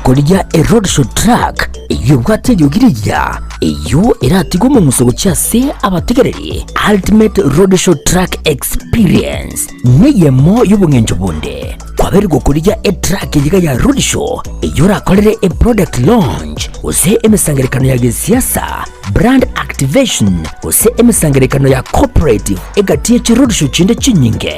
gokorigia eroadshow truck eyio ebwate eriogi rigiya, eyio eratige omong'uso gochia ase abategereri, Ultimate Roadshow Truck Experience neyemo y'obong'encho bonde. Kwabeire gokorigia etruck eyio ya roadshow eyio orakorere eproduct launch gose emesangererekano ya gesiasa, brand activation gose emesangererekano ya cooperative egati ye chiroadshow chinde chinyinge.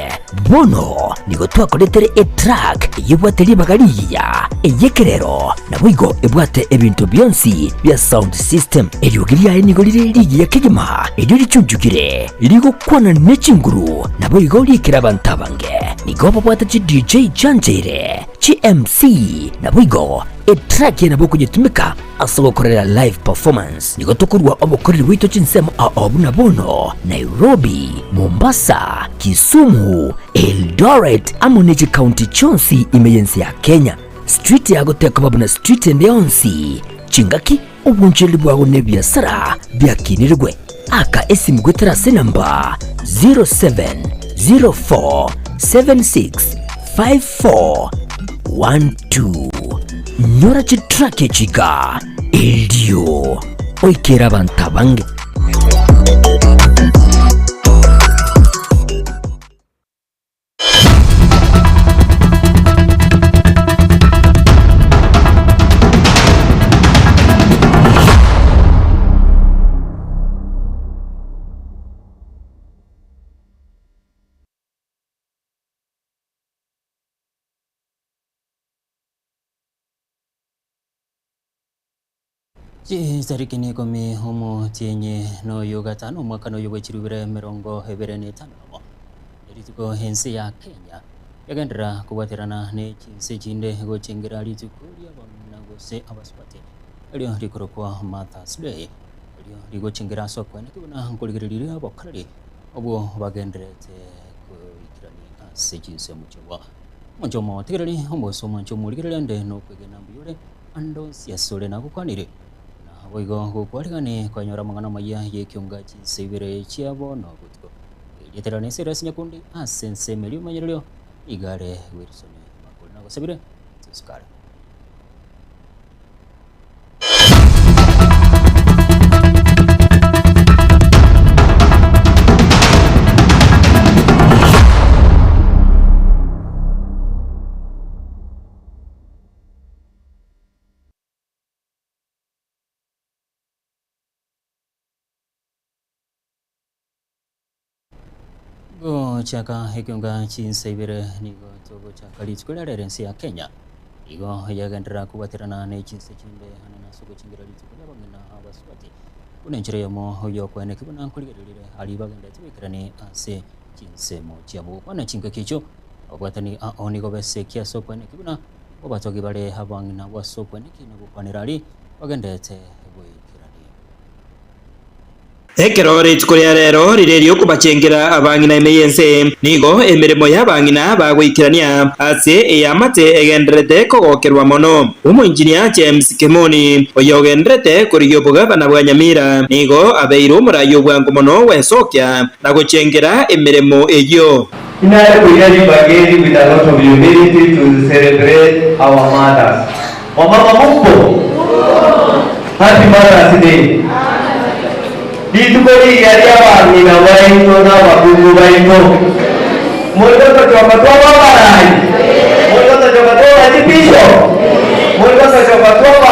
Bono nigo twakoretere etruck eyio ebwate ribaga rigiya, ey'ekerero, naboigo ebwate ebinto bionsi bia sound system. Eriogi riaye nigo rire rigiya kegima, erio richunchukire, rigokwana ne chinguru, naboigo riikere abanto abange. Nigo babwate chi DJ chiancheire, chi MC, naboigo etruck eye nabo okonyetumeka ase ogokorera live performance. Nigo tokorua obokoreri bwaito chinsemo ao buna bono, Nairobi, Mombasa, Kisumu, Eldoret amo ne chikaunti chionsi ime y'ense ya Kenya. Street yago tekoba buna street ende yonsi. Chingaki, obonchereri bwago na ebiasara biakinirigwe. Aka esimu goetera ase enamba 0704765412. Nyora chitrack echi iga erio oikere abanto abange. Chitariki neikomi omotienyi noyo gatano omwaka noyo bwe chilifu ibere emerongo ebere na etano nomo, rituko ense ya Kenya yagenderera kobwaterana ne chinse chinde gochengera rituko ri'abang'ina gose abasubati erio rikorokwa Mother's Day, erio rigochengera ase okoeneki buna nkorigereria riria obokoreri obwo bagendererete goikerania ase chinsemo chiabo. Omonche omotegereri, omogoso omonche omorigereria ande nokwegena mbuya ore, Ande onsi asore nagokwanire, naboigo gokwarigane kwanyora amang'ana amaya y'ekionga chinsa ibere chia bono botuko. Erieta riane Cyrus Nyakundi ase ensemo eria omonyererio igare Wilson Makori nagosabire tosukare. Gochaka ekionga chinsa ibere nigo togochaka rituko ria rero ense ya Kenya igo yagenderera kobwaterana ne chinse chinde ane ase ogochingera rituko ria abang'ina abasubati buna enchera eyemo yokoeneki buna nkorigererire aria bagenderete goikerani ase chinsemo chiabo gokwana chingaki echio Ababwatani ao nigo besekia ase okweneki buna obatogi bare abang'ina abwo ase okweneki na gokwanera aria bagenderete goikerania. Ekero rituko ria rero rire eri'okobachengera abang'ina ime y'ense, nigo emeremo y'abang'ina bagoikerania ase eamate egendererete kogokerwa mono. Omoinjinia James Kimoni, oyogendererete korigia obogavana bwa Nyamira, nigo abeire omoraia obwango mono gwesokia na gochengera emeremo eyio. Inare koira ribaga eri with a lot of humility to celebrate our mothers. Wamama mupo? Happy Mother's Day. Rituko riria ri'abang'ina baito na abakungu baito. More gotochoka twaba abarai? More gotochoka twaba chibishop? More gotochoka twaba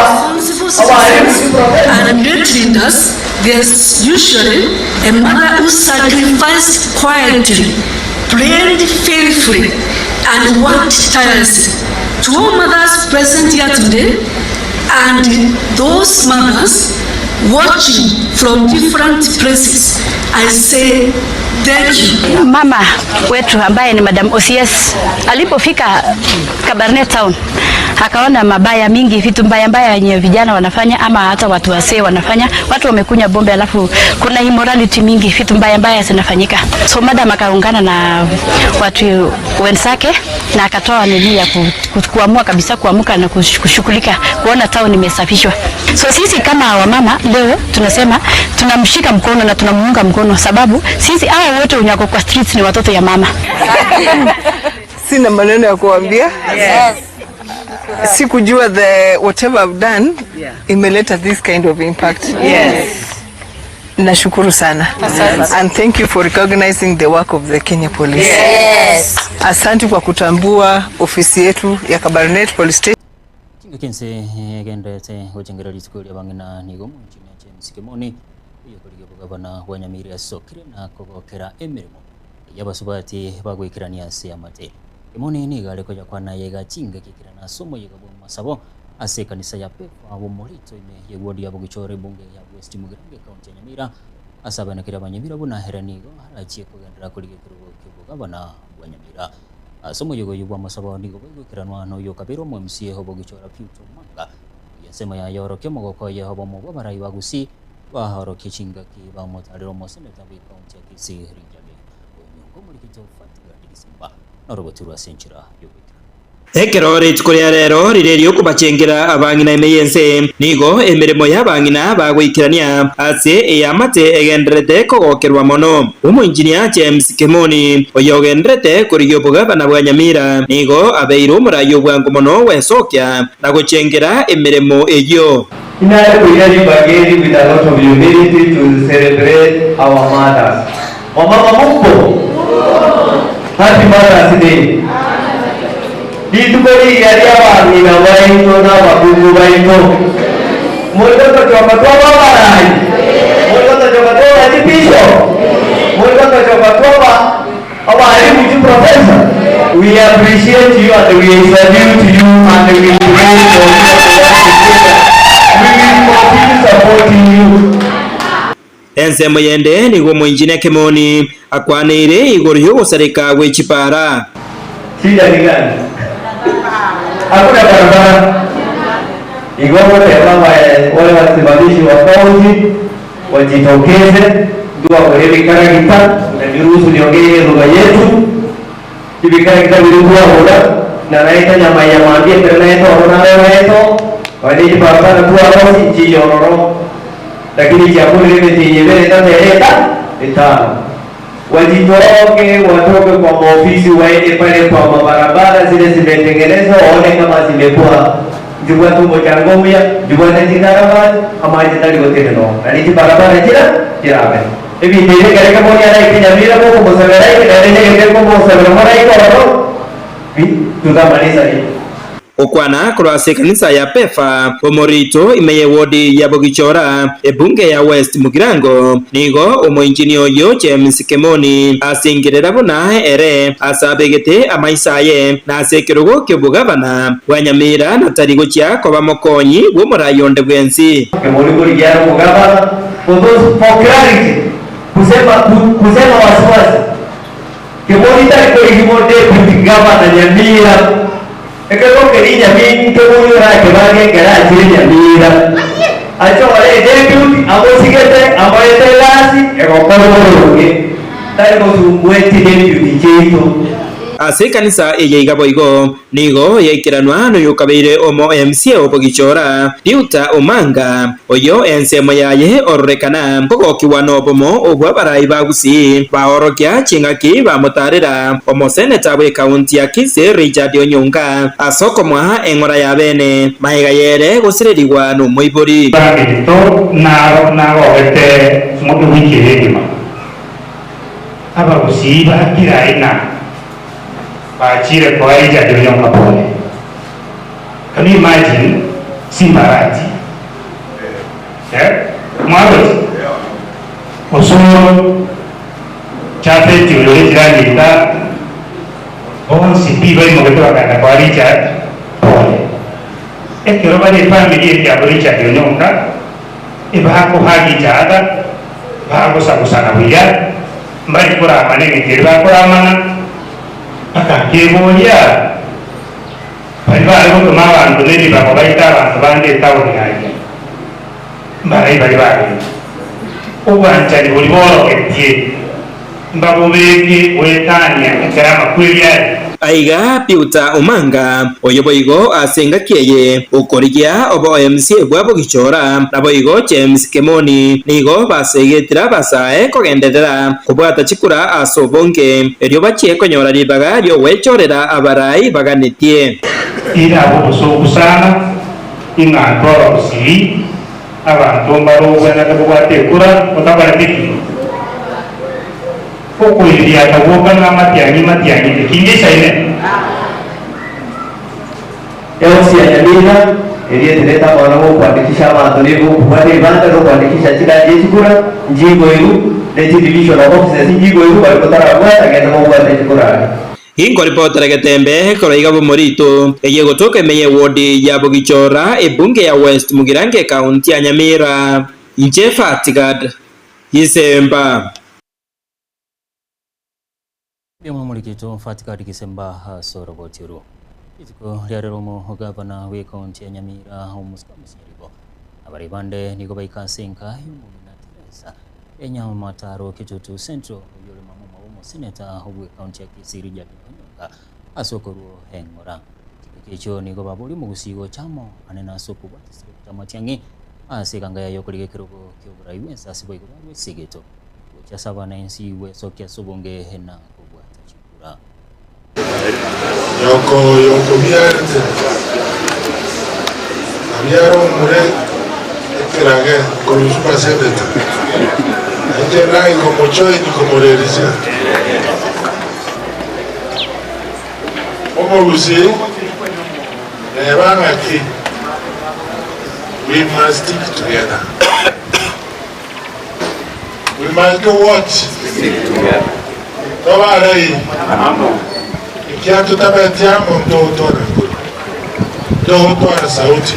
abarimu chiprofessor? And great leaders, there's usually a mother who sacrificed quietly, prayed faithfully, and worked tirelessly. To all mothers present here today and those mothers watching from different places, I say thank you. Mama wetu ambaye ni Madam OCS alipofika Kabarnet Town akaona mabaya mingi, vitu mbaya mbaya yenye vijana wanafanya ama hata watu wasee wanafanya. Watu wamekunywa bombe, alafu kuna immorality mingi, vitu mbaya mbaya zinafanyika. So madam akaungana na watu wenzake na akatoa nini ya ku, ku, kuamua kabisa kuamuka na kushughulika kuona town imesafishwa. So sisi kama wamama leo tunasema tunamshika mkono na tunamuunga mkono, sababu sisi hao wote wenye wako kwa streets ni watoto ya mama. Sina maneno ya kuambia. Yes. Sikujua the whatever I've done imeleta this kind of impact. Nashukuru sana. And thank you for recognizing the work of the Kenya Police. Asante kwa kutambua ofisi yetu ya Kabarnet Police Station. Chingaki ense egendererete gochengera rituko ri'abang'ina nigo omoengineer James Kimoni oyokorigia obogabana bwa Nyamira asokire na kogokera emeremo y'abasubati bagoikerania ase amate. Kimoni nigo are koyakwana ayaiga chingaki ekerana ase omoyega bw'amasabo ase ekanisa ya Pefa Bomorito ime y'eward ya Bogichora ebunge ya West Mugirango ekaunti ya Nyamira ase abaenekeri abanyamira buna ere nigo arachie kogenderera korigia ekerogo ki'obogabana bwa Nyamira. Ase omoyega oyio bw'amasabo nigo baigwekeranwa noyo okabeire omo-MCA o Bogichora Peter Omanga, oyio ensemo yaye orokia omogoko oye obomo bw'abarai ba Gusii baorokia chingaki bamotarera omoseneta bw'ekaunti ya Kisii Richard Onyonka omorikito Fatgard Gisimba norogotirwe ase enchera y'ogoikerana. Ekero rituko ria rero rire eri'okobachengera abang'ina ime y'ense, nigo emeremo y'abang'ina bagoikerania ase eamate egendererete kogokerwa mono. Omoinjinia James Kimoni, oyogendererete korigia obogabana bwa Nyamira, nigo abeire omoraia obwango mono gwesokia na gochengera emeremo eyio. Inare koira ribaga eri with a lot of humility to celebrate our mothers. Wamama mupo? Happy Mother's Day. Rituko riria ri'abang'ina baito n'abakungu baito. Moigotochoka twaba abarai. Moigotochoka twaba chipisho. Moigotochoka twaba abalimu chiprofessor. We appreciate you and we salute you and we pray for you. We will continue supporting you. Ensemo yende nigo omoinjinia Kimoni akwaneire igoro y'ogosareka gwe chipara. Shida ni gani? Hakuna barabara. Igogo tema wale wasimamizi wa kaunti wajitokeze ndio wakorere karagita unaniruhusu niongee lugha yetu ibikaragita vilikuwa hula na naita nyama ya mwambie pero naito ona naito wale barabara tu hapo si lakini chakula ile tinyebele tata eta etano wajitoke watoke kwa maofisi waende pale kwa mabarabara zile zimetengenezwa, waone kama zimekuwa jubwa tumbo cha ngomya jubwa na ama jitali goteneno na ni barabara jira jirabe ebi ndire kare ka boni ara ikinyamira ko ko musabera iki na ndire ko musabera mara iko ro bi tutamaliza hii. Okwana korwa ase ekanisa ya Pefa omorito ime y'ewodi ya Bogichora ebunge ya West Mugirango nigo omoinjinia oyo James Kimoni asingerera buna ere asabegete amaisa aye na ase ekerogo ki'obogabana bwa Nyamira na tari gochia koba mokonyi bw'omorai onde bwensi. Kimoni kurigiara mugabana for those for clarity kusema kusema wasiwasi Kimoni tari kurigimo deputy governor Nyamira ekero keri Nyamira Kimoni ora kebage kera chiri Nyamira achore deputy amosigete amoete lasi egokoro boronge tari gosumbweti deputy cheito. Ase ekanisa eye iga boigo nigo yaikeranwa noyokabeire omo MCA obogichora Peter Omanga oyo ensemo yaye ororekana kogokiwa nobomo obwa abarai ba Gusii baorokia ching'aki bamotarera omoseneta bwe ekaunti ya Kisii Richard Onyonka ase okomoa eng'ora ya bene maega yere gosirerigwa nomoibori. Bagito nagogete wiki egima abagusii bakira aina bachire kwa Richard Onyonka pole. Can you imagine Simbarati? Eh? Mwawezi? Osoro Chapeti uyo jirani bonsi pi bari mu gato baganda kwa Richard pole. Ekero bari family ya Richard Onyonka ebakuhagijaga bagusagusana buya bari kuramana engeri bakuramana bakakeboria bari bari gutuma abantu n'ebibago baita abantu bande etawuni yaje mbarai bari bagenda obwanchani buri bworogetie mbabubeke wetania ekero amakuru yaye. Aiga Peter Omanga, oyo boigo ase engaki eye okorigia obo MCA bwa Bogichora, naboigo James Kemoni nigo basegetire abasae kogenderera kobwata chikura ase obonge, erio bachie konyora ribaga ri'ogwechorera abarai baganetie. Ere abe obosooku sana, ing'a ntwe abagusii, abanto mbare ogwenerete kobwata ekura, otakorete ki? Okoiriata gwoka ng'a amatiang'i matiang'i, eki ngesaine? Eofisi ya Nyamira eria eterete amang'ana g'okwandikisha abanto na ebokubwana ebibanda na okwandikisha chigari chie chikura nchigoiru ne chidivisional offices nchigoiru baria motarabwata genda mobwate chikura aria. Inkoripotera getembe korwa iga bomorito, eye egotoka ime y'ewodi ya Bogichora, ebunge ya West Mugirango ekaunti ya Nyamira. Inche Fatgad Gisemba. Mbuya morigetwe Fatgad Gisemba ase oroboti orwo. Rituko ria rero omogavana bw'ekaunti ya Nyamira Omusuka Musinyaribo abarai bande nigo baika ase enka y'omong'ina Teresa Enyamataro Kitutu Central oyio ore mama omwabo omoseneta bw'ekaunti ya Kisii Richard Onyonka ase okorwo eng'ora. Chingaki echio nigo baboria omogusii gocha amo anene ase okobwatia Dr. Matiang'i ase eganga yaye y'okorigia ekerogo ki'oborai bw'ense ase boigo barwe esegeto gochia ase abana ensi gwesokia ase obonge na kobwata chikura. Nyoko oyo okobiarete, abiare omure ekerage korwa super senator, nainche naye komojoin komorerisia. Omogusii neba ng'aki, we must stick together. We must do what? Stick together. Tobarei. Ekiagera totabeti amo ntogotwara nguru, ntogotwara sauti.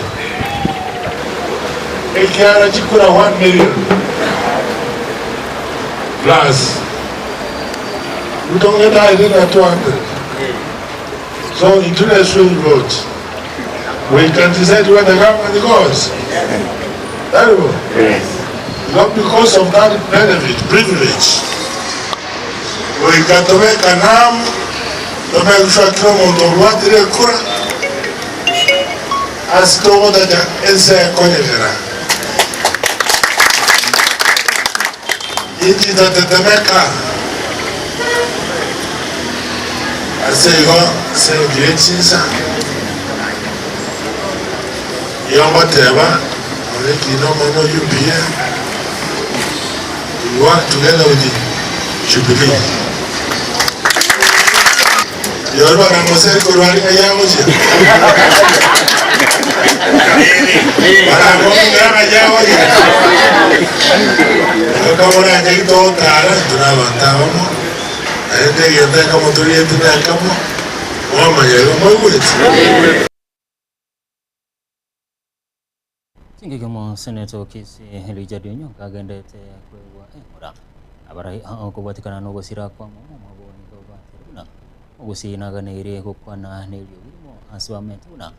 Ekiagera chikura 1 million plus ntogeta aire na 200. So intwe ne swing vote. We can decide where the government goes. Tari bo? Not because of that benefit, privilege. Goika tobe ekanamu, tobe gochwa kera omonto orwatire ekura, ase togotacha ense ekonyegera. Inki totetemeka? Ase igo ase engencho ye chinsa, nigo ngoteba, nonye ekina omwana o UPA, we work together with Jubilee. Rirorio bakamoseri korwa aria ng'ai agochia. Baramomera ng'ai agochia. Bakamorangeria togotara intwe na abanto abamo, naende egento ekemo torieti nekemo, mwamanya igo moigweti. Chingaki omoseneto o Kisii Richard Onyonka agenderete koegwa eng'ora abarai ao kobwatekana nogosira kwa mama omwabo nigo bateba buna ogosii naganeire gokwana neriogi rimo ase bamanyete buna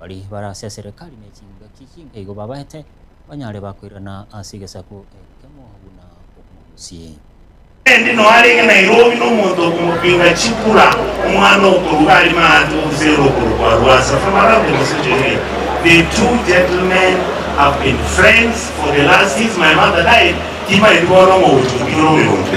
bari bare ase eserekari ne chingaki chinke igo babaete banyare bakoirana ase egesaku ekemo buna omogusii. Endi noe arenge Nairobi nomonto okomopinga chikura omwana okoruga aria maate ofisi ere okorokwa Rwasa from around the Mosocho area. The two gentlemen have been friends for the last since my mother died timaeti bono ng'o ogochia gotigera oyondo.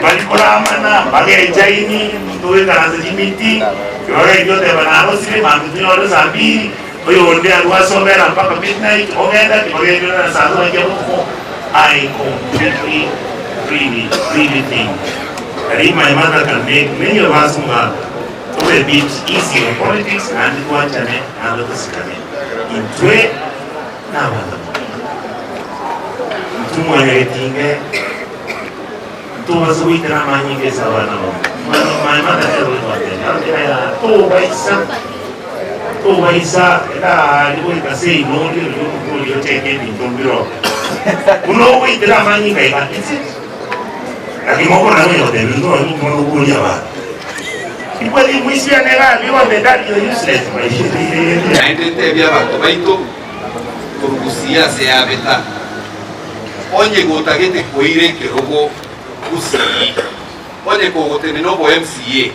Bari koramana bagechaini togoikaransa chimeeting bagendia oteba narosire mambia tonyore saa mbiri oyonde arwe ase obera mpaka midnight ogenda tibagenderera saa saba chia botuko. I completely really really think that if my mother can make many of us ng'a tobe a bit easy on politics naende twanchane naende tosikane intwe nabanto intwe mwanyagetinge ntobasa goitera amanyinga ase abana babo my mother nere oritwatebia aroteba yaa tobaisa Tobaisa edaari goika seino origererie omonto oria ocheke ebinto mbiroo, buna ogoitera amanyinga iga. Is it? Lakini mokona nonya goteba intwe nonye omwana okoria abanto. Ikweli mwisiane iga you and the dad you're useless my Naende ntebie abanto baito korwa Gusii ase Yabeta, onye gotagete koira ekerogo Gusii, onye kogotenena obo MCA.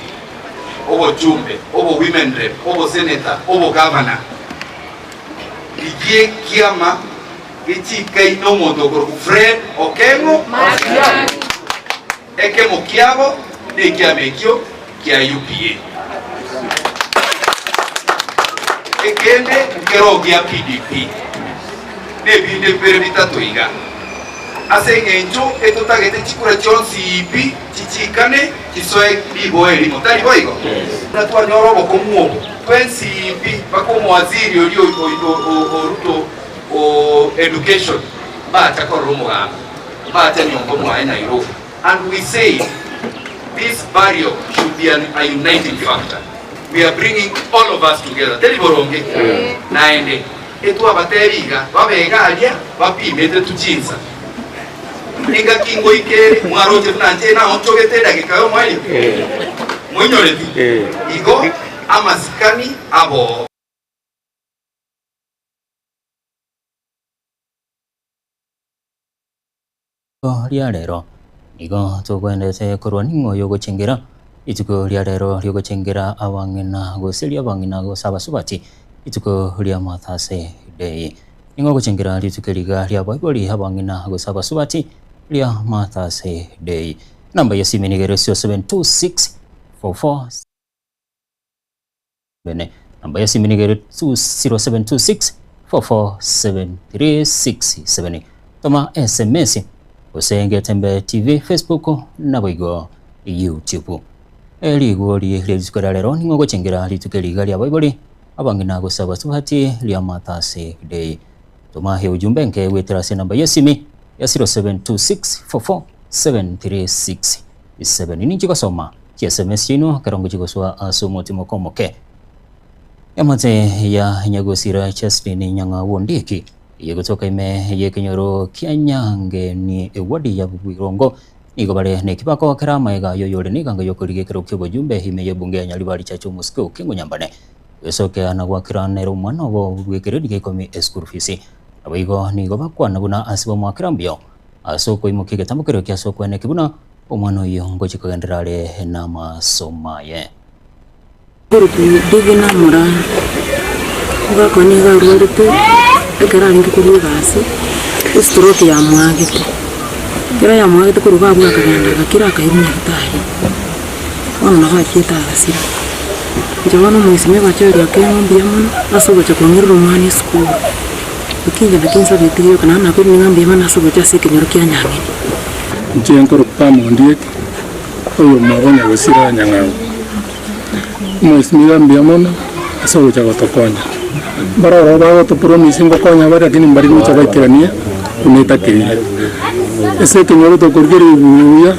Obochumbe, obo women rep, obo senator, obo governor. Rigia ekiama gechikaine omonto okorokwa Fred Okengo Matiang'i. Ekemo kiabo nekiama ekio kia UPA. Ekende nkeroo gia PDP. Nebinde bibere bitato iga. Ase engencho etotagete chikura chionsi pi chichikane chisoe riboa erimo, tari boigo? Buna twanyora obokong'u obo twensi pi mpaka omowaziri oria o Ruto o education mbacha korora omogambi, mbacha nyomba mwaye Nairobi and we said this burial should be an a uniting factor. We are bringing all of us together. Teri boronge? Naende Etwabateebia iga, babe iga aria bapimete tuchinsa. Engaki ngoika ere, mwaroche buna inche naonchogete edageka y'omoerio? Moinyoreti? Igo amasikani abo. Rituko ria rero nigo togwenerete korwa ning'o oyogochengera rituko ria rero riogochengera abang'ina gose ri'abang'ina gose abasubati, rituko ria Mother's Day. Ning'o ogochengera rituko eriga ria abaibori abang'ina gose abasubati ria Mother's Day. Enamba y'esimi nigo ere 0726 44 Bene. Namba y'esimi nigo ere 0726 447367. Toma SMS gose Getembe TV, Facebook naboigo YouTube. Rigori rie rituko ria rero ning'o ogochengera rituko eri iga ria abaibori, abang'ina gose abasubati ria Mother's Day. Toma eujumbe enke goetera ase enamba y'esimi ya 0726 447367. Ninche gosoma Chi sms chiaino ekero ngochia gosoa ase omotimoko omoke. Emate ya Nyagosira Justin Nyang'au Ondieki eye gotoka ime y'ekenyoro kia Nyangeni ewadi ya Bwirongo nigo bare nekibako kera amaega y'oyore neganga y'okorigia ekero ki'obojumbe ime y'ebunge ya Nyaribari Church omosike o Kingo Nyambane gwesokea na gwakera nere omwana obo bw'ekeredi gia ikomi eschool fees. Naboigo nigo bakwana buna ase bamoakera mbuya ase okoimokia egetambo keria kia ase okweneki buna Omwana oyio ngochia kogenderera are namasomo aye. Divina Moraa, omogaka one nigo arwarete ekero arenge korwa egasi, estroke yamoagete. Ekero yamoagete korwa iga abwo akagenda agakira akairwa nyagetari, bono nabo achiete agasira. Inche bono omwesimia ogocha oria okeng'u mbuya mono, ase ogocha kong'irera omwana esukuru. Naki inche naki nsabete rioka naende nakoirire ng'a mbuya mono ase ogocha ase ekenyoro kia Nyang'eni. Inche nkorokwa Mondieki, oyomo o nyagosira Nyang'au. Omwesimigwa mbuya mono ase ogocha gotokonya. Mbaroro bagotopromise ngokonya bare lakini mbari gocha baikeranie buna etakeire. Ase ekenyoro tokorigereria buya,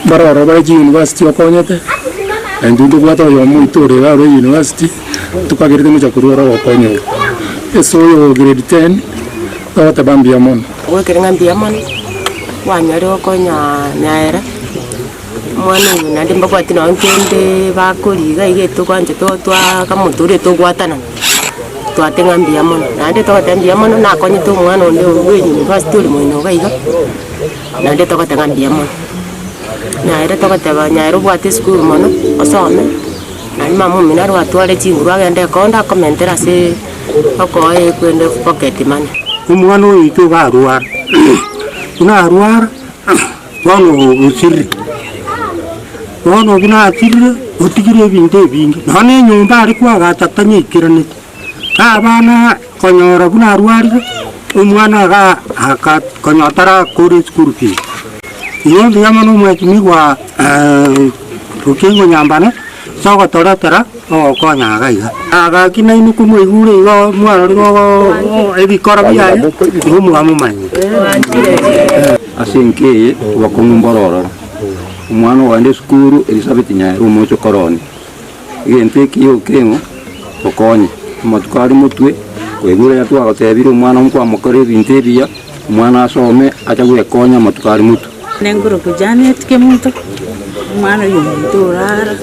mbaroro bare chiuniversity okonyete, na intwe ntobwate oyomo oito ore iga ore university, tokagerete ngocha korwa ore ogokonya oko. Ase oyo grade ten, togoteba mbuya mono. Gwekire ng'a mbuya mono, kwanyarire gokonya nyaera, omwana oyo naende mbabwati nonye kende bakoria iga iga etogwancha to twaaka omonto oria togwatanana, twate ng'a mbuya mono. Naende togoteba mbuya mono nakonyete omwana onde bwa university ore moino iga iga, naende togoteba ng'a mbuya mono. Nyaere togoteba nyaere obwate esukuru mono, osome, naende mama omino arwe atware chinguru agende ekonda akomentere ase okoa ekwende pocket money. Omwana oyo oito iga arwara, buna arwara, bono osirire, bono buna asirire, otigire ebinto ebinge, nonya na enyomba aria kwagacha tanyeikeraneti, na abana konyora buna arwarire, omwana iga aka konya tarakora eschool fees. Igo mbuya mono omwesimigwa Okingo Nyambane, ase ogotoretera ogokonya iga iga. Gaki nainwe komoigure igo mwarorire ebikoro biaye, igo mwamomanyire. Ase enka eye obokong'u mboro ororo, omwana ogende esukuru Elizabeth Nyaera omoche koroni, egento ekiya okeng'o tokonye, amatuko are motwe koigure onye twagotebire omwana nkwamokora ebinto ebiya, omwana asome ache gwekonya amatuko are motwe. Nenkorokwa Janet Kemunto, omwana oyo omonto orara,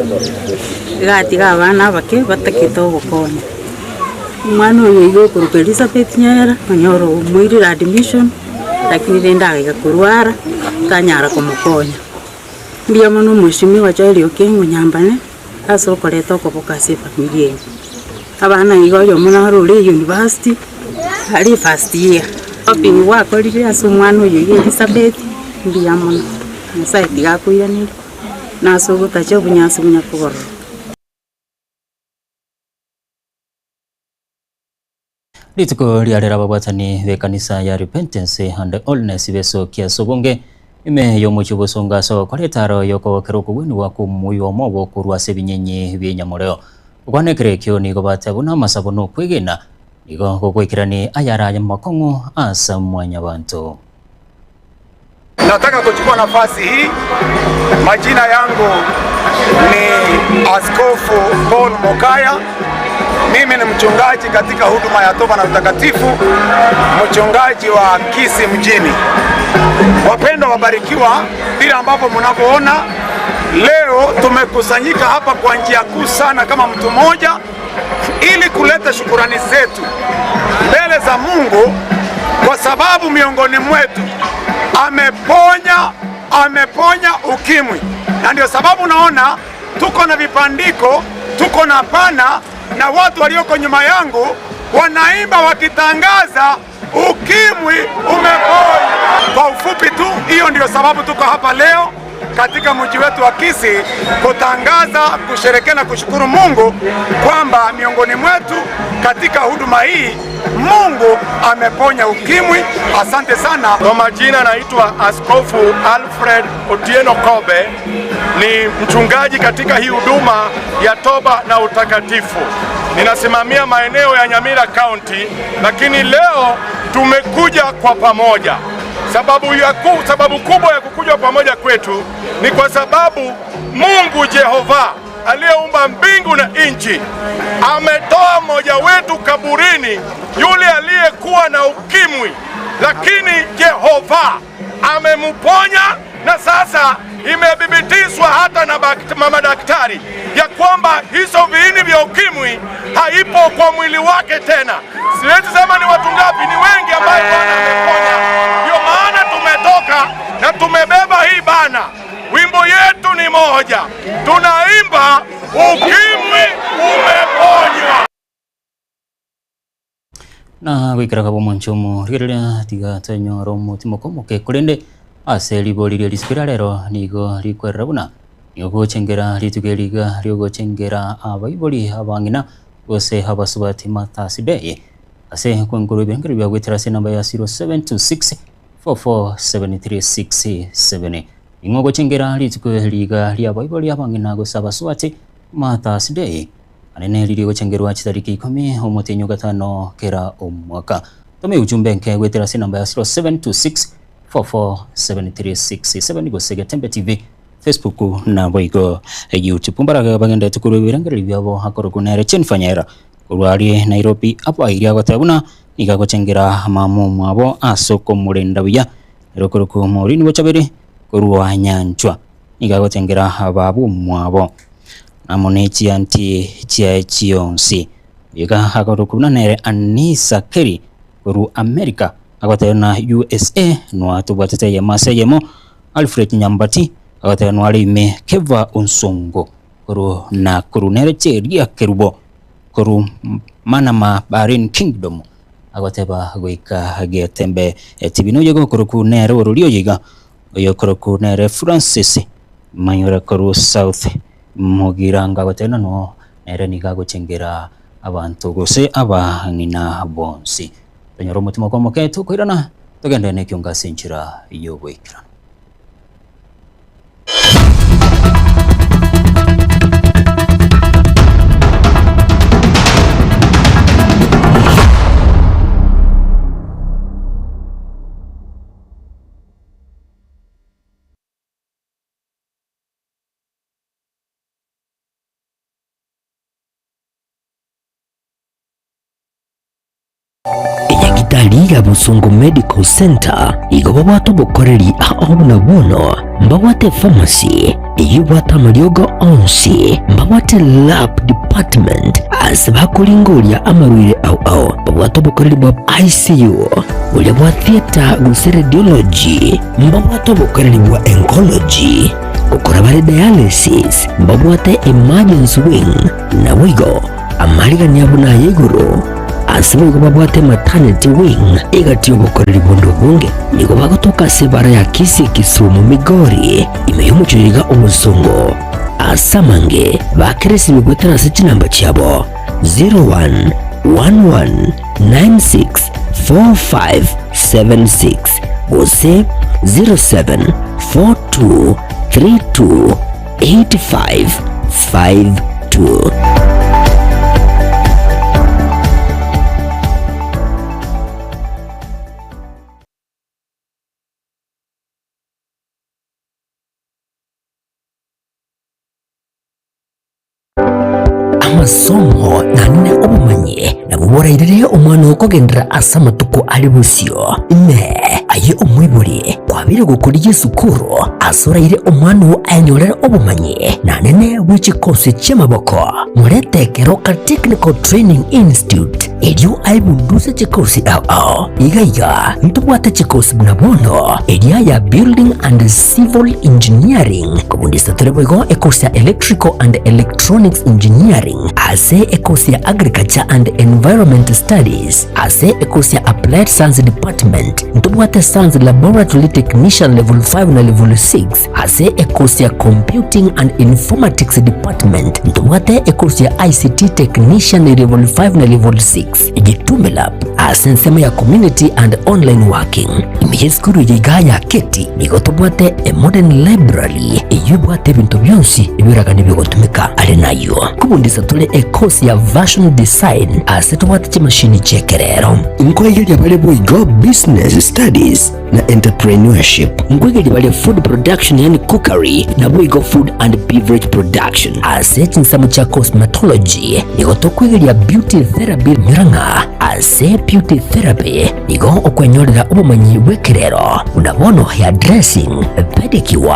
iga atiga abana abake batagete ogokonya. Omwana oyo iga okorokwa Elizabeth Nyaera, onyora omoirire admission, lakini rende agaiga korwara, tanyara komokonya. Mbuya mono omweshimiwa Joel Okengo Nyambane. ase okoreta okoboko ase efamiri eye. Abana iga oyomo naro ore university, are first year. Shopping gwakorire ase omwana oyo iga Elizabeth, mbuya mono, Nyasaye tiga akoiranerie, na ase ogotacha obonyansi bunya koborora. Rituko riarero ababwatani b'ekanisa ya Repentance and Holiness besokia ase obonge ime y'omochie obosongo ase ogokora etaaro y'okogokera okogwenigwa kw'omoyo omobo korwa ase ebinyenyi bi'enyamoreo. Gokwana ekero ekio nigo bateba buna amasabo na okwegena nigo gogoikerani ayare aye amakong'u ase mwanyabanto. Nataka kuchukua nafasi hii. Majina yangu ni Askofu Paul Mokaya. Mimi ni mchungaji katika huduma ya toba na utakatifu, mchungaji wa Kisii mjini. Wapendwa wabarikiwa, vile ambavyo mnavyoona leo tumekusanyika hapa kwa njia kuu sana kama mtu mmoja ili kuleta shukurani zetu mbele za Mungu kwa sababu miongoni mwetu ameponya, ameponya ukimwi, na ndio sababu naona tuko na vipandiko, tuko na pana na watu walioko nyuma yangu wanaimba wakitangaza ukimwi umeponywa. Kwa ufupi tu, hiyo ndio sababu tuko hapa leo katika mji wetu wa Kisii kutangaza, kusherekea na kushukuru Mungu kwamba miongoni mwetu katika huduma hii Mungu ameponya ukimwi. Asante sana. Kwa majina naitwa Askofu Alfred Otieno Kobe, ni mchungaji katika hii huduma ya toba na utakatifu. Ninasimamia maeneo ya Nyamira County, lakini leo tumekuja kwa pamoja. Sababu, ya ku, sababu kubwa ya kukuja pamoja kwetu ni kwa sababu Mungu Jehova aliyeumba mbingu na nchi ametoa mmoja wetu kaburini, yule aliyekuwa na ukimwi, lakini Jehova amemponya na sasa imethibitishwa hata na madaktari ya kwamba hizo viini vya ukimwi haipo kwa mwili wake tena. Siwezi sema ni watu ngapi, ni wengi ambaye Bwana ameponya. Ndio maana tumetoka na tumebeba hii bana. Wimbo yetu ni moja, tunaimba ukimwi umeponywa. Na goikera kaba omonche omorigereria tiga tonyore omotimoko omoke korende ase ribori rie risuko ria rero nigo rikwerera buna nigo gochengera rituko eri iga riogochengera abaibori abang'ina gose abasubati Mothers Day ase kwenkorwa ebirengererio bia goetera ase enamba ya 0726 447367 Ning'o ogochengera rituko eri iga ria abaibori abang'ina gose abasubati Mothers Day Anene riria egochengerwa chitariki ikomi omotienyi o gatano kera omwaka. Toma euchumbe enke goetera ase enamba ya 0726447367 gose Getembe TV, Facebook naboigo YouTube. Mbarage bagenderete korwa ebirengererio biabo akorokwa nere Jennifer Nyaira korwa aria Nairobi abaeire agoteba buna nigo agochengera mama omwabo ase okomorenda buya ere okorokwa Maureen Bochaberi korwa Nyanchwa nigo agochengera baba omwabo. amo ne chianti chiaye chionsi. Iga akorokwa buna nere Anisa Kerry korwa America agoteba na usa noa tobwatete eyemo ase eyemo, Alfred Nyambati agoteba noa are ime Keva Onsongo korwa Nakuru nere Cheria Kerubo korwa Manama Bahrain Kingdom agoteba goika Getembe TV noyo iga okorokwa nere orori oyo iga Oyokorokwa nere Francis Manyora korwa South Mugirango agoteba ng'a no nere nigo agochengera abanto gose abang'ina bonsi. Tonyore omotima okwo omoke tokoirana togenderere nekiongo ase enchera y'ogoikeranu. Enyagitari ya Bosongo Medical Centre igo babwate obokoreri ao buna bono mbabwate pharmacy eyio ebwate amariogo onsi, mbabwate lab department ase bakoringoria amarwaire ao ao, babwate obokoreri bwa ICU, boria bwa theatre gose radiology, mbabwate obokoreri bwa oncology. Gokora bare dialysis mbabwate emergency wing naboigo amarigani abo naya igoro. Ase boigo babwate maternity wing egati y'obokoreri bonde obonge. Nigo bagotoka ase ebara ya Kisii Kisumu Migori ime y'omochie oyo iga Obosongo. Ase amange bakeresirwe goetera ase chinamba chiabo 0111964576 gose 0742328552. Amasomo naende obomanyi nabwo borairere omwana oo kogenderera ase amatuko are bosio. Inee! Aye omoibori kwabeire gokorigia esukuru ase oraire omwana oo ayenyorere obomanyi naende bwe chikosi chi'amaboko? Morete Keroka Technical Training Institute erio aebunduse chikosi ao ao. Iga iga ntobwate chikosi buna bono eria ya Building and Civil Engineering, kobundisa tore boigo ekosi ya Electrical and Electronics Engineering, ase ekosi ya Agriculture and Environment Studies, ase ekosi ya Applied Science Department ntobwate Science Laboratory Technician Level 5 na Level 6, ase ekosi ya Computing and Informatics Department ntobwate ekosi ya ICT Technician Level 5 na Level 6. Gitume Lab ase ensemo ya Community and Online Working. Ime y'esukuru eye igaa ya Keti nigo tobwate a modern library eyio ebwate ebinto bionsi ebiragane bigotumeka. Are nayio nkobundisa tore ecourse ya Fashion Design ase tobwate chimashini chi'ekerero. Nkoegeria bare boigo Business Studies na Entrepreneurship. Nkoegeria bare Food Production yaani Cookery naboigo Food and Beverage Production. Ase chinsemo chia Cosmetology nigo tokwegeria Beauty Therapy nyora ng'a ase Beauty Therapy nigo okwenyorera obomanyi bw'ekerero buna bono hair dressing, pedicure,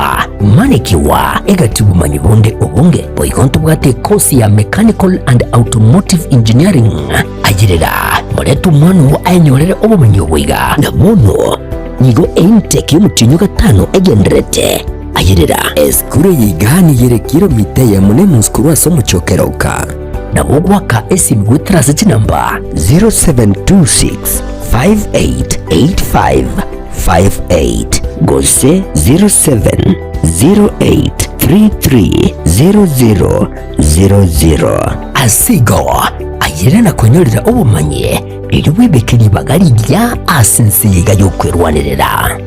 manicure egati obomanyi bonde obonge. Boigo ntobwate ekosi ya Mechanical and Automotive Engineering. Ayerera, morete omwana oo ayenyorere obomanyi obo iga, na bono nigo eintake y'omotienyi o gatano egendererete. Ayerera, esukuru eye iga nigo ere kilomita eyemo na enusu korwa ase omochie o Keroka. Nabo ogoaka esimi goetera ase chinamba 0726 5885 58 gose 0708 3300 00. Ase igo, ayerera na kwenyorera obomanyi, erio bwebeke ribaga rigiya ase ense eye iga y'okwerwanerera.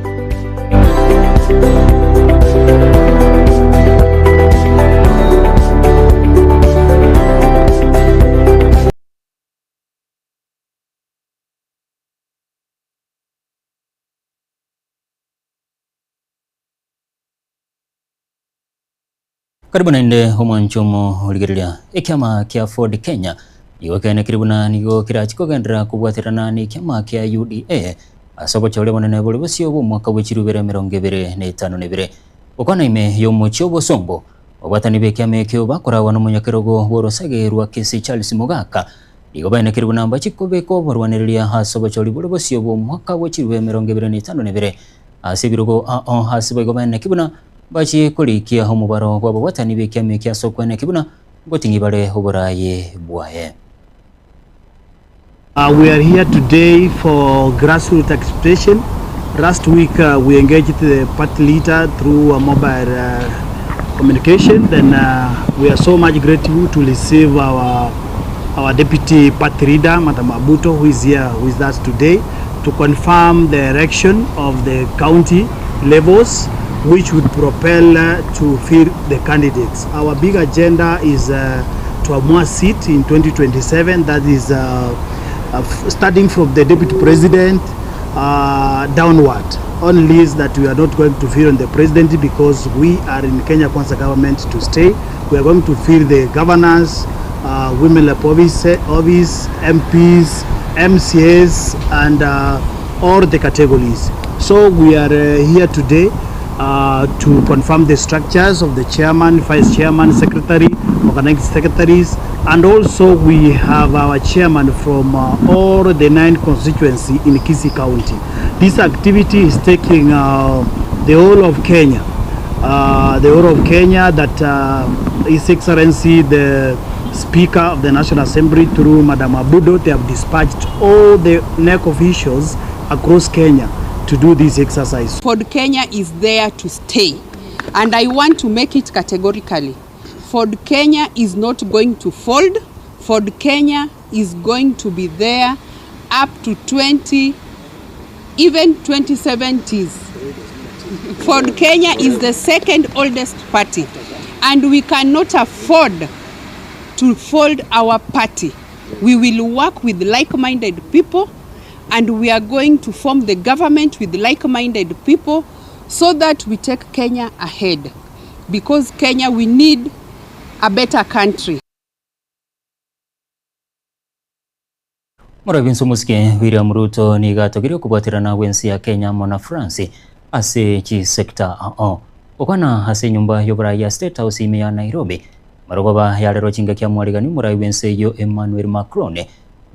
Karibu naende omwancho omorigereria. Ekiama kia Ford Kenya nigo kiaenekire buna nigo kerachi kogenderera kobwaterana nekiama kia UDA ase obochori obonene bore bosio bw'omwaka bwe chilifu ibere emerongo ebere na etano na ebere. Gokwana ime y'omochie obosombo, ababwatani b'ekiama ekio bakoragwa nomonyakerogo bw'orosage rwa Kisii Charles Mogaka nigo baenekire buna mbachi kobeka oborwanereria ase obochori bore bosio bw'omwaka bwe chilifu emerongo ebere na etano na ebere ase ebirogo ao ase boigo baeneki buna Mbachie korikia omobaro bw'ababwatani b'ekiama eke ase okweneki buna ngoting'ia bare oboraai bwaye. We are here today for grassroots expression. Last week we engaged the party leader through a mobile communication. Then we are so much grateful to receive our our deputy party leader, Madam Abuto, who is here with us today to confirm the election of the county levels which would propel to fill the candidates. Our big agenda is to have seat in 2027, that is starting from the deputy president downward. Only is that we are not going to fill on the presidency because we are in Kenya Kwanza government to stay. We are going to fill the governors, women rep office, office, MPs, MCAs, and all the categories. So we are here today to confirm the structures of the chairman, vice chairman, secretary, organizing secretaries, and also we have our chairman from all the 9 constituency in Kisii County. This activity is taking the whole of Kenya. the whole of Kenya that His Excellency the Speaker of the National Assembly through Madam Abudo, they have dispatched all the NEC officials across Kenya to do this exercise. Ford Kenya is there to stay and I want to make it categorically. Ford Kenya is not going to fold. Ford Kenya is going to be there up to 20 even 2070s. Ford Kenya is the second oldest party and we cannot afford to fold our party. We will work with like-minded people and we are going to form the government with like-minded people so that we take Kenya ahead because Kenya we need a better country. Morabinsi omosike William Ruto nigo atogirie okobwaterana gw'ense ya Kenya amo na France ase chisector ao. Gokwana ase enyomba y'oborai ya State House ime ya Nairobi, marogoba yarerwa chingaki amwarigani omorai bw'ense eyio Emmanuel Macron.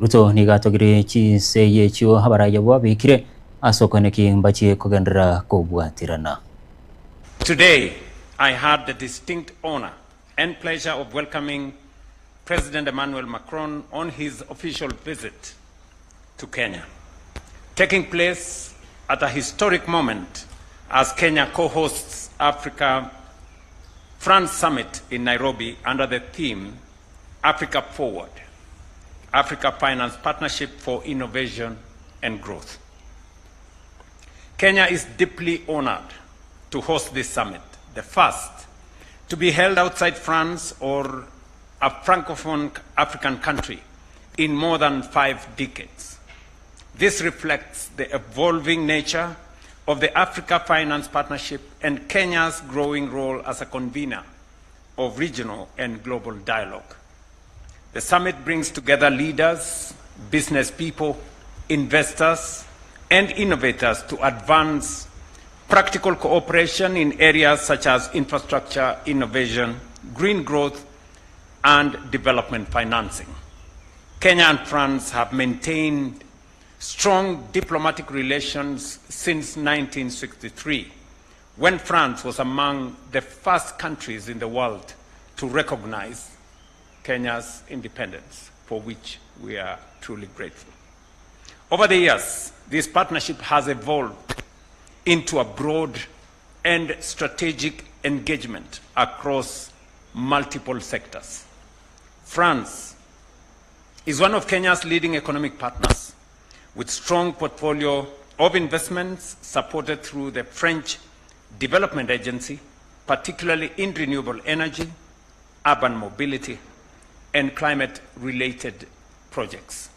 Ruto nigo atogirie chinseye echio abarai abwo babekire ase okoeneki mbachie kogenderera kobwaterana. Today, I had the distinct honor and pleasure of welcoming President Emmanuel Macron on his official visit to Kenya, taking place at a historic moment as Kenya co-hosts Africa France Summit in Nairobi under the theme Africa Forward, Africa Finance Partnership for Innovation and Growth. Kenya is deeply honored to host this summit, the first to be held outside France or a francophone African country in more than five decades. This reflects the evolving nature of the Africa Finance Partnership and Kenya's growing role as a convener of regional and global dialogue. The summit brings together leaders, business people, investors, and innovators to advance practical cooperation in areas such as infrastructure, innovation, green growth, and development financing. Kenya and France have maintained strong diplomatic relations since 1963, when France was among the first countries in the world to recognize Kenya's independence, for which we are truly grateful. Over the years, this partnership has evolved into a broad and strategic engagement across multiple sectors. France is one of Kenya's leading economic partners, with strong portfolio of investments supported through the French Development Agency, particularly in renewable energy, urban mobility, and climate-related projects.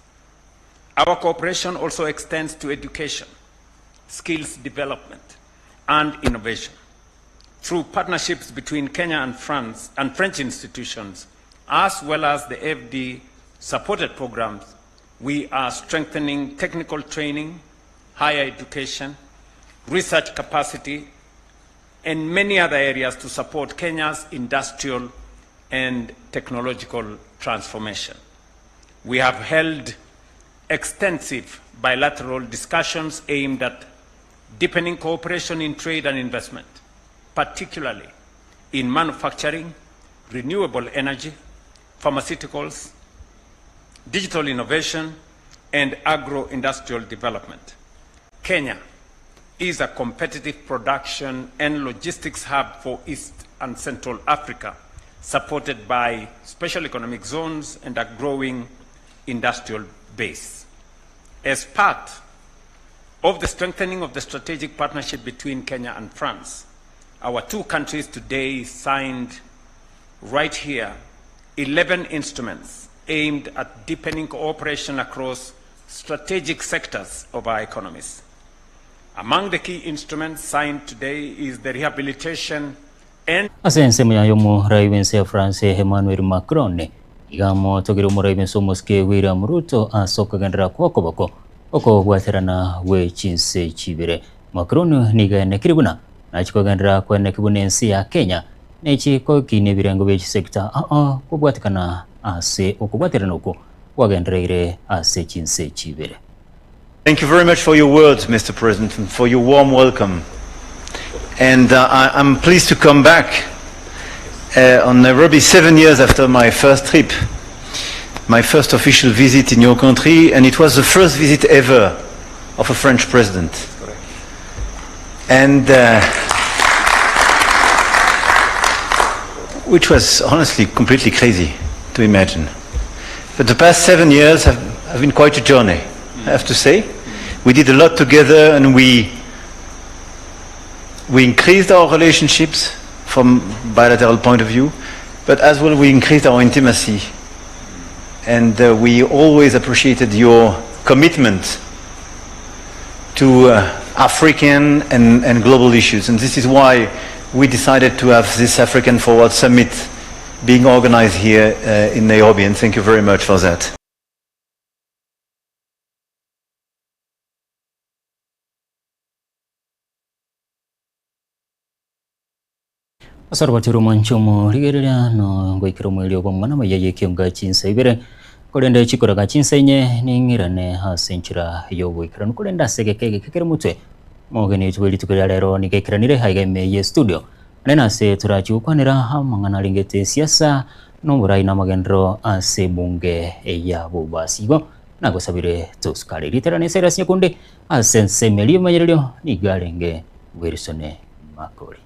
Our cooperation also extends to education, skills development, and innovation. Through partnerships between Kenya and France and French institutions, as well as the FD supported programs, we are strengthening technical training, higher education, research capacity, and many other areas to support Kenya's industrial and technological transformation. We have held extensive bilateral discussions aimed at deepening cooperation in trade and investment, particularly in manufacturing, renewable energy, pharmaceuticals, digital innovation, and agro-industrial development. Kenya is a competitive production and logistics hub for East and Central Africa, supported by special economic zones and a growing industrial base. As part of the strengthening of the strategic partnership between Kenya and France, our two countries today signed right here 11 instruments aimed at deepening cooperation across strategic sectors of our economies. Among the key instruments signed today is the rehabilitation and Ase ensemo yaye omorai bw'ense ya France Emmanuel Macron iga amotogire omorai bw'ense omosike William Ruto ase okogenderera kw'okoboko okobwaterana gwe chinse chibere. Macron nigo aenekire buna nachie kogenderera koeneki buna ense ya Kenya nechi kokiina ebirengo bie chisector ao kobwatekana ase okobwaterana okwo kwagendereire ase chinse chibere. Thank you very much for your words, Mr. President, and for your warm welcome. And uh, I, I'm pleased to come back uh, on Nairobi seven years after my first trip, my first official visit in your country, and it was the first visit ever of a French president. And uh, which was honestly completely crazy to imagine. But the past seven years have, have been quite a journey, I have to say. We did a lot together and we, we increased our relationships from bilateral point of view, but as well we increased our intimacy. And uh, we always appreciated your commitment to uh, African and, and global issues. And this is why we decided to have this African Forward Summit being organized here uh, in Nairobi. And thank you very much for that. Ase orobacho rw'omwancho omorigereria no ngoikera omoerio bw'amang'ana amaya y'ekionga chinsa ibere, korende chikoraga chinsa inye ning'irane ase enchera y'oboikeranu. Korende ase egeka egeke kere motwe, omogeni oito bwe rituko ria rero nigo aikeranire aiga ime ye studio. Naende nase torachi gokwanera amang'ana arengete esiasa na oborai na amagenderero ase ebunge ya Bobasi. Igo nagosabire tosukare. Erieta riane Cyrus Nyakundi ase ensemo eria y'omoerio nigo arenge Wilson Makori.